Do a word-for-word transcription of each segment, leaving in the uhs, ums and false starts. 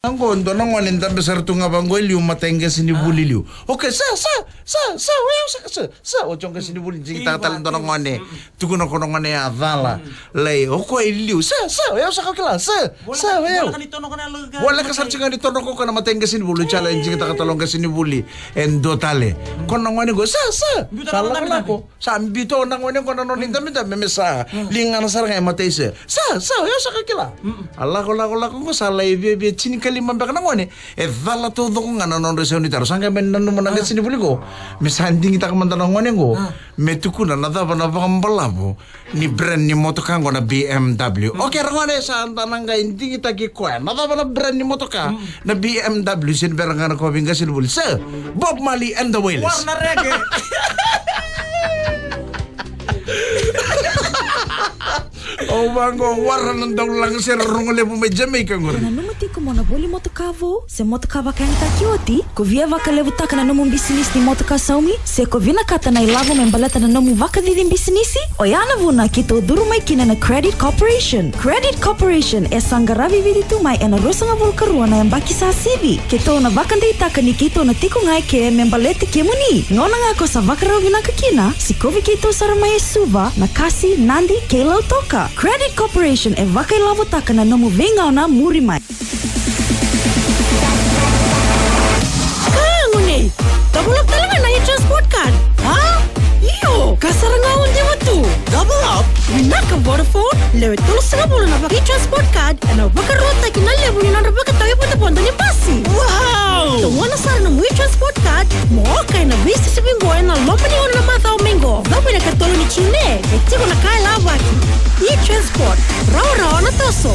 Oqo dua na gone dabe sara tu ga vaqo e liu, matai qasenivuli e liu. Okay, sa, sa, sa, sa, o yau saka, sa, sa, oti o qasenivuli digitaka tale dua na gone. Tukuna ko na gone ya cala. Lai, o koya e liu, sa, sa, o yau saka, kila, sa, sa, o yau. Voleka sara tiko ga ni tono ko na matai qasenivuli, oti ya lai digitaka tale o qasenivuli e dua tale. Ko na gone qo, sa, sa, sa lakolako. Sa biuta na gone qo na nona idabedabe me sa ligana sara ga e matai, sa, sa, sa, o yau saka, kila. A lako, lako, lako qo sa lai viavia tinikalima beka na gone. E cala taucoko ga na nodra isau ni taro. Sa qai mani nanuma na qasenivuli qo me sa digitaka mada na gone qo me tukuna na cava na vakabalavu ni brand ni motoka qo na B M W. Okay, ra gone, sa da na qai digitaki koya. Na cava na brand ni motoka na B M W? Sega ni bera ga na koya vei qasenivuli, sa, Bob Marley and the Wailers. Wara na reggae. Au vaqo, wara na daulaga se ra rogo levu mai Jamaica qori. Nanuma tiko mo na voli motoka vou se motoka vakayagataki oti? Ko via vakalevutaka na nomu bisinisi ni motoka saumi se ko vinakata na ilavo me baleta na nomu vakacici bisinisi? Oya na vuna keitou curu mai kina na Credit Corporation. Credit Corporation e sa qaravi Viti tu mai ena ruasagavulu ka rua na yabaki sa sivi. Keitou na vakadeitaka ni keitou na tiko ga eke me baleti kemuni. Gauna ga ko sa vakarau vinaka kina, sikovi keitou sara mai e Suva, Nakasi, Nadi kei Lautoka. Credit Corporation e vakailavotaka na nomu veigauna muri mai. Ka gone, double up tale ga na e-transport card, a? Io, ka sara ga o dewa tu. Double up? Vinaka Vodafone, lewe tolusagavulu na vaka e-transport card ena vakarautaki na levu ni nodra vakatau ivodovodo ni basi. Wow! Dogona sara nomu e-transport card mo oka ena veisisivi qo ena loma ni ono na macawa mai qo. Cava ena ikatolu ni June, e tiko na ka e lavaki. E-transport, rawarawa na toso.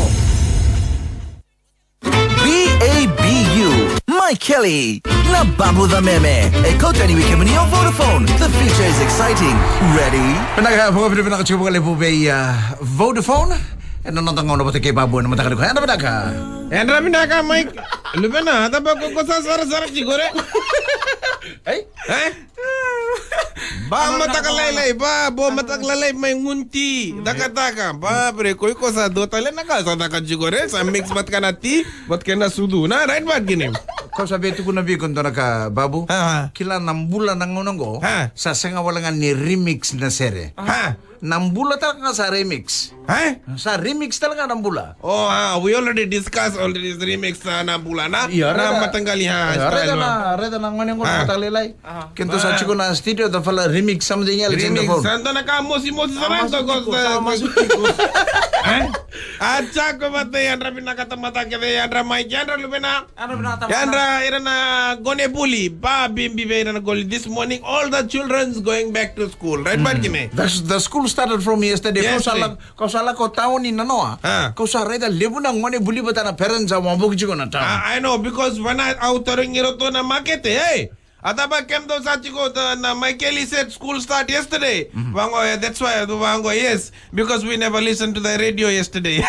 B A B U, Mai Kelly, na Babu the Meme. E kauta yani vei kemuni o Vodafone. The future is exciting. Ready? Vinaka, vakavinavinaka tiko vakalevu vei, uh, Vodafone. Ena noda gauna vata kei Babu ena mataka nikua. Yadra vinaka. Yadra vinaka, Mike. Luvena, a cava ko, ko sa sarasara tiko re? Ei? E? Ba mataka lailai, ba, bo mataka lailai mai Gunuti. Takataka, ba bre, ko iko sa dua tale na ka sa caka tiko re, sa mix vata kei na ti, vata kei na sucu. Na, right, vata kei na. Kau sa via tukuna vei iko e dua na ka, Babu. A, a. Kila na bula na gauna qo. A. Sa sega wale ga ni remix na sere. A. Na bula tale ga sa remix. E? Sa remix tale ga na bula. Oh, ah, we already discussed all this remix, ah, na bula na. Io, na raica, mataqali, ah, io, style, raica na, no? Raica na gone qo na mataka lailai. Aha. Keitou sa tiko na studio, the fella remix something else in the phone. Remix, sa dua na ka mosimosi sara, ah, masu tiko, sa masu tiko. E? A, sa ko vata, yadra vinaka tamata kece, yadra Mike, yadra Luvena. Yadra, ira na gone buli, ba bibi vei ira na gone. This morning, all the children's going back to school. Right, Markine? The, the school started from yesterday. Yesterday. Kau sa la, kau sa lako tauni nanoa. Ah. Kau sa raica levu na gone buli vata na parents a wavoki tiko na town. Ah, I know, because vana au tarogi iratou na makete, hey! A cava kemudou sa tiko, the, na Michael, he said school start yesterday. Vaqo, eh, that's why, vaqo, yes. Because we never listened to the radio yesterday.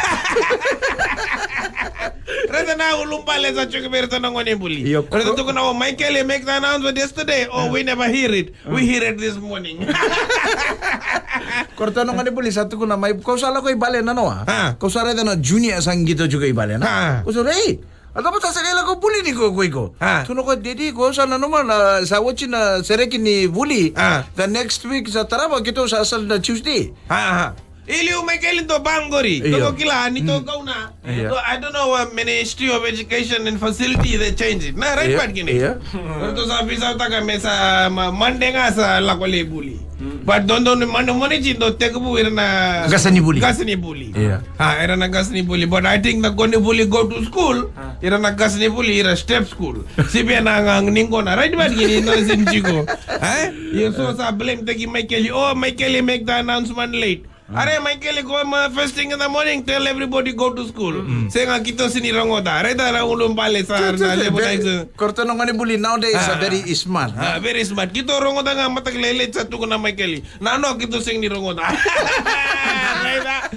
Raica na ulubale sa tiko vei iratou na gone buli. Io, raica ko tukuna o Michael, he make the announcement yesterday. Oh, we never hear it. We hear it this morning. Ko iratou na gone buli sa tukuna mai, kau sa lako i bale nanoa. Ah. Kau sa raica na junior sa qito tiko i bale na. Ah. Kau sa, hey, a cava sa qai lako buli ni ko, ko iko? Ah. Tukuna ko, Daddy, ko sa nanuma na, sa oti na sereki ni vuli. Ah. The next week sa tarava keitou sa sala na Tuesday. Ah, ah. I liu mai keli dou vaqori. Io. Dou kila ni dou gauna. Io. Dou, I don't know what Ministry of Education and Facility, they change it. Na, right, io, part kini. Io. Dou sa visautaka me sa ma-, Monday ga sa lako lai buli. But dodonu ni Monday morning dou tekivu ira na qase ni buli. Qase ni buli. Io. Ah, ira na qase ni buli. But I think the gone buli go to school. Ah. Ira na qase ni buli, ira step school. Sivia na ga ni gona. Right, part kini, no, sin jiko. Eh? You so sa blame taki Michael. Oh, Michael make the announcement late. Are, Michael, go, ma, first thing in the morning, tell everybody go to school. Sega, keitou sega ni rogoca. Raica na ulubale sa, na levu na. Ko iratou na gone buli nowadays are very smart. Ah, very smart. Keitou rogoca ga mataka lailai sa tukuna Michael. Na, no, keitou sega ni rogoca. Raica,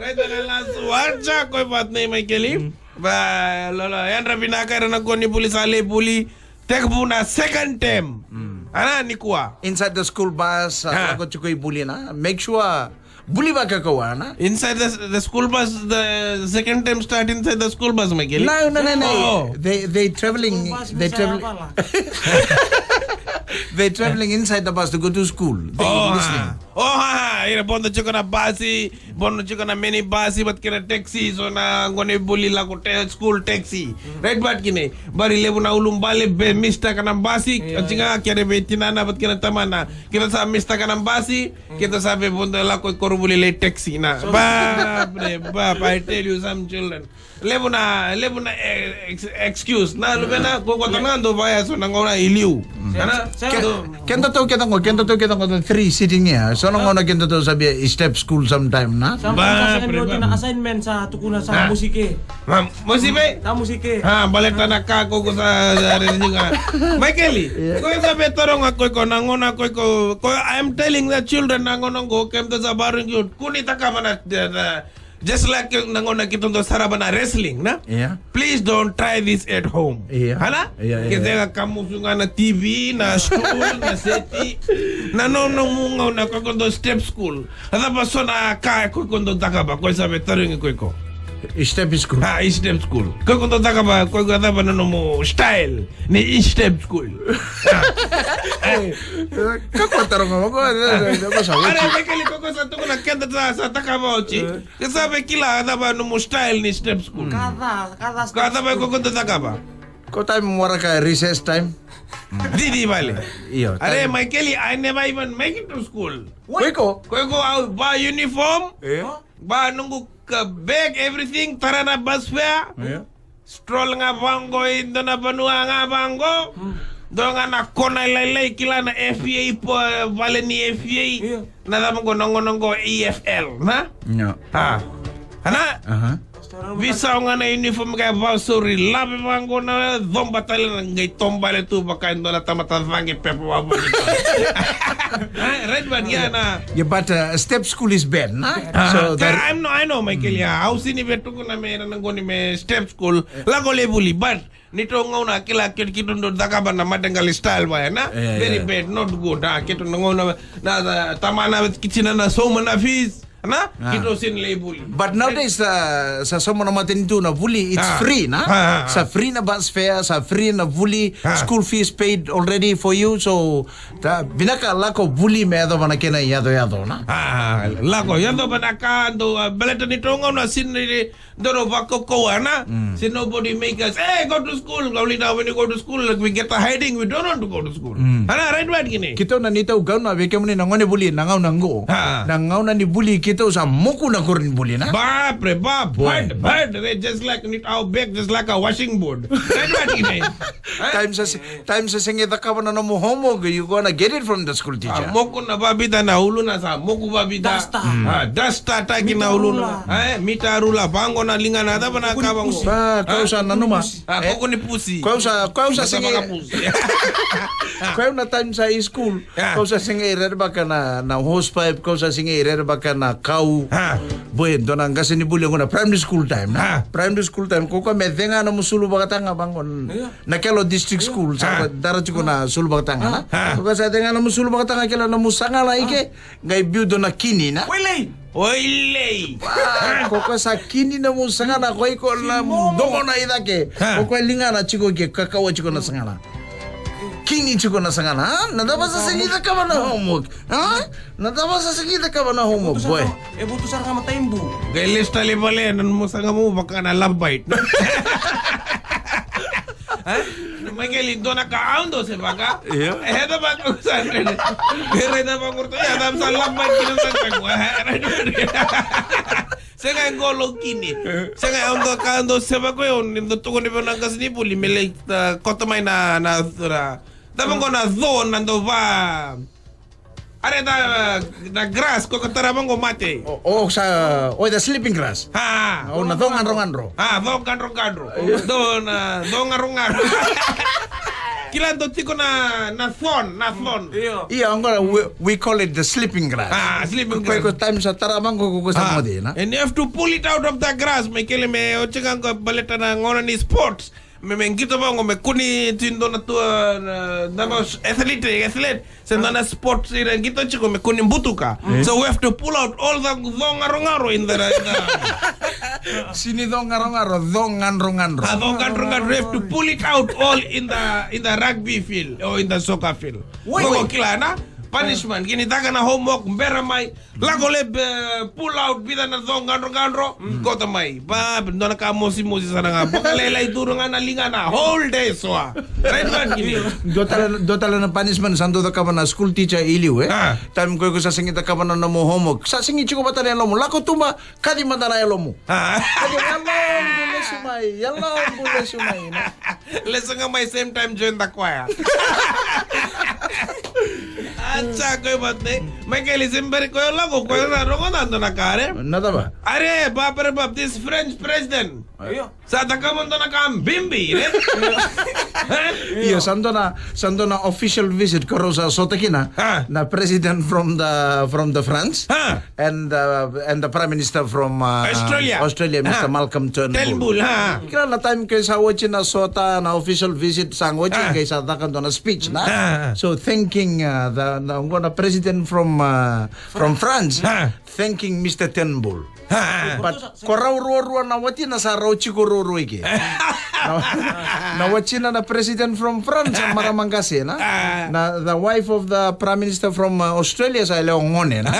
raica na lasu. Wacha, ko i vat nei Michael. Ba, lolo, yadra vinaka ira na gone buli sa lai buli. Tekivu na second term. Ana nikua. Inside the school bus, ah, lako tiko i buli na. Make sure Buli vakakaua na. Inside the, the school bus, the second time start inside the school bus, Michael. No, no, no, no. Oh. They, they traveling, school bus they traveling. They traveling inside the bus to go to school. They oh, listening. Ha. Oh, ha, ha. Ira bono tiko na basi, bono tiko na mini basi, but kena taxi, so na gone buli lako te school taxi. Right, but kine, bari levu na ulubale be mistaka na basi, yeah, tinga kere be tinana, but kena tamana. Kina sa mistaka na basi, keda sa vei vodo lako i koronivuli lai taxi na. So ba, bre, ba, I tell you some children. Levu na, levu na eh, ex, excuse. Na luvena ko ko tanga do vaya so na gauna i liu. Ana? Keda tou keda go, keda tou keda go three sitting here. So na gauna keda tou sabia i step school sometime na. Ba, bre, ba. Assignment sa tukuna sa musike. Mosi be? Sa musike. Ha, baleta na ka ko ko sa rere ni ga. Michael, ko sa be toronga ko ko na gauna ko ko. Ko, I am telling the children na gauna go kem to sa baru ni kuni taka mana, just like na gauna kito do saraba na wrestling na. Yeah. Please don't try this at home. Yeah. Hala? Yeah, yeah, yeah. Kete ga kamusu ga na T V, na stool, na seti. Na no no mu gauna ko ko do step school. Ada pa so na ka ko ko do taka ba ko sa be toronga ko ko. Step school. Ha, step school. Ko ko do taka ba ko ko da ba no mo style ni step school. Ka ko taro ma ko. Are me kali ko ko sa tu na kenda sa sa taka ba ochi. Ke sa be kila da ba no mo style ni step school. Kada kada kada ba ko ko do taka ba. Ko time waraka recess time. Didi bale. Iyo. Are Michael, I never even make it to school. Ko ko. Ko ko au ba uniform. Ba nungu ka bag everything, tara na bus fare. Stroll ga vango i dua na vanua ga vango. Dua ga na kona lailai kila na F A po vale ni F A. Na cava go na gona go E F L na. Ha. Ana. Visa ga na uniform ga vau sori lave vango na comba tale na gai tombale tu vaka e dua na tamata cage pepa vau. Right, but yeah na. Yeah, but uh, step school is bad, na? Ah, so that I know, I know, Michael, yeah. Au sini vetuku na me na goni me step school. Lako le vuli, but ni to gauna kila kit kit ndo dakaba na matengali style vaya, na? Very bad, not good. Ah, kit ndo gauna na tamana kitina na soma na fees. Na? Kito sini le vuli. But nowadays, uh, sa soma na matanitu na vuli, it's free, na? Sa free na bus fare, sa free na vuli, school fees paid already for you, so Ta vinaka lako vuli me yacova na kena iyacoyaco na. Ah, lako yacova na ka do, ah, baleta ni to gauna sini doro vakaukauwa na. Sini nobody make us, hey, go to school. Gauli na when you go to school, like, we get a hiding, we don't want to go to school. Ana right word kini. Keitou na neitou gauna vei kemuni na gone vuli na gauna qo. Na gauna ni vuli keitou sa moku na koro ni vuli na. Ba pre ba bad bad. They just like need our back just like a washing board. Right word kini. Time sa Time sa sega ni cakava na nomu homework, you gonna get it from the school teacher. Ah, moku na vavita na uluna sa moku vavita. Duster. Ah, duster taki na uluna. Eh, mita rula, vango na ligana, cava na ka vango. Ah, kau sa nanuma. Ah, koko ni pusi. Kau sa, kau sa sega. Kau na time sa i school. Kau sa sega ni rere baka na, na hose pipe, kau sa sega ni rere baka na kau. Boy, dua na qase ni vuli qo na primary school time. Primary school time, koko me cega na musulu vakataga vango. Na kelo district school, sa dara tiko na sulu vakataga na. Ko sa tenga na mu sulu vakataga kela na mu sagala ike, qai biu dua na kini na. Oilei. Oilei. Ko ko sa kini na mu sagala ko iko na domo na i cake. Ko ko e ligana tiko ke kakawa tiko na sagala. Kini tiko na sagala, ha? Na cava sa sega ni cakava na homework, ha? Na cava sa sega ni cakava na homework, boy? E vutu sara ga matai bu. Qai lesu tale vale na nomu saga mu vaka na love bite. Eh? Mai qai li dua na ka au dau se vaka. Io. E heda vaka u sa rede. E reda vaka u rota. Ia, dam sa love bite kina sa vaka. Sega e qolo kini. Sega e au dau ka au dau se vaka o ni dau tuku ni vaka na qase ni vuli me lai kota mai na, na, na. Dava qo na co na dau va. Are da, da grass ko ka tara vango mate. O, o sa, o the sleeping grass. Ha. O na co gadro gadro. Ha, co gadro gadro. Do na co gadro gadro. Kila do tiko na, na thorn, na thorn. Ia, o qo we, we call it the sleeping grass. Ah, sleeping grass. Ko ko time sa tara vango ko ko sa mode na. And you have to pull it out of the grass. Me kele me o tiko ko baleta na gauna ni sports. Me, me qito vaqo, me kuni tu e dua na tua, na, na, na athlete, athlete. Se dua na sport ira qito tiko me kuni butuka. So we have to pull out all the co garogaro in the, in the Sini co garogaro, co gadrogadro. A co gadrogadro, we have to pull it out all in the, in the rugby field or in the soccer field. Wait, wait. Kila na punishment. Kini taka na homework, bera mai. Lako lebe, pull out, vica na co gadrogadro, kauta mai. Ba, dua na ka mosimosi sara ga. Vakalailai curu ga na ligana, whole day so. Right, man, kini. Dua tale, dua tale na punishment, sa dau cakava na school teacher i liu, e? Ah. Time ko iko sa sega ni cakava na nomu homework. Sa sega ni tiko vata na yalomu. Lako tu ba, kaci mada na yalomu. Ah. Kaci yalomu, lesu mai, yalomu, lesu mai. Lesu ga mai same time join the choir. Acha, ko e vate. Michael, se bera ko lako, ko na rogo na dua na ka, re? Na cava? Are, ba, ba, ba, this French president. Io. Sa cakava dua na ka bibi, re? Io, sa dua na, sa dua na official visit ko rau sa sota kina. Ah. Na president from the, from the France. Ah. And, uh, and the Prime Minister from, uh, Australia. Australia, Mister Ah. Malcolm Turnbull. Turnbull, ah. Kila na time ke sa oti na sota, na official visit sa oti, Ah. ke sa caka dua na speech, na? Ah. So thanking, uh, the, the, oqo na president from, uh, from France, Ah. thanking Mister Turnbull. Ah. But ko rau ruarua na watina sa rau tiko ruarua i ke. Na, na watina na president from France, marama qase, na? Ah. Na, the wife of the prime minister from, uh, Australia, sa yalewa gone, na?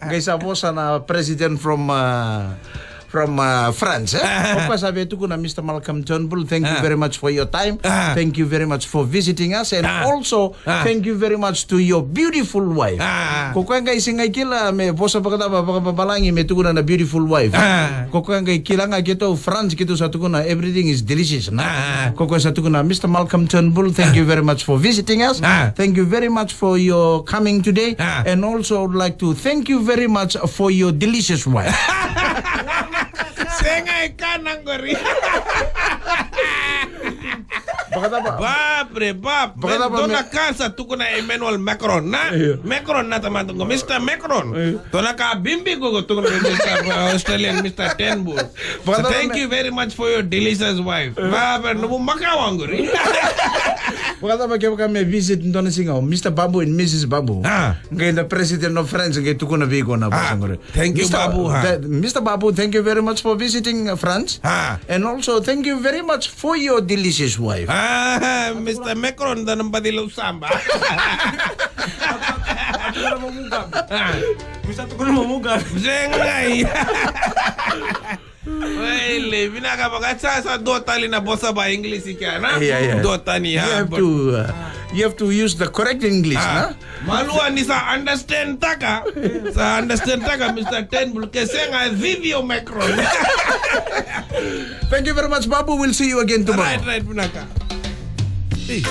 Qai sa vosa na president from, uh, from, uh, France, e? Ah. O koya sa via tukuna, Mister Malcolm Turnbull, thank you Ah. very much for your time. Ah. Thank you very much for visiting us. And Ah. also, Ah. thank you very much to your beautiful wife. Ah. Ko koya qai sega ni kila me vosa vakacava, vakavavalagi me tukuna na beautiful wife. Ah. Ko koya qai kila ga keitou France, keitou sa tukuna everything is delicious, na? Ah. Ko koya sa tukuna, Mister Malcolm Turnbull, thank you very much for visiting us. Ah. Thank you very much for your coming today. Ah. And also, I would like to thank you very much for your delicious wife. Sega e kana qori. Vakacava? Bap re bap. Vakacava Dua na me- ka sa tukuna Emmanuel Macron, na? Io. Macron na tamata qo, Mister Macron. Io. Dua na ka bibi qo qo tukuna Mister Australian, Mister Turnbull. So Vakacava thank me- you very much for your delicious wife. Bap re, nomu makawa qori. Vakacava kevaka me visit dua na siga o Mister Babu and Missus Babu. Ah. Qai the president of France qai tukuna vei iko na vosa qori. Thank you, Mister Babu, ha. The, Mister Babu, thank you very much for visiting, uh, France. Ha. And also, thank you very much for your delicious wife. Ah, Mister Macron, da na baci lau saba. Mister Tukuna Mamuga. Zengai. Wele, vinaka vaka sa, sa dua tale na vosa va English kea, na? Ia, ia. Dua tani, You ya, have but to, uh, you have to use the correct English, Ah. na? Malua ni sa understand taka. Sa understand taka, Mister Turnbull, ke sega e cici o Macron. Thank you very much, Babu. We'll see you again tomorrow. Right, right, vinaka. Hey.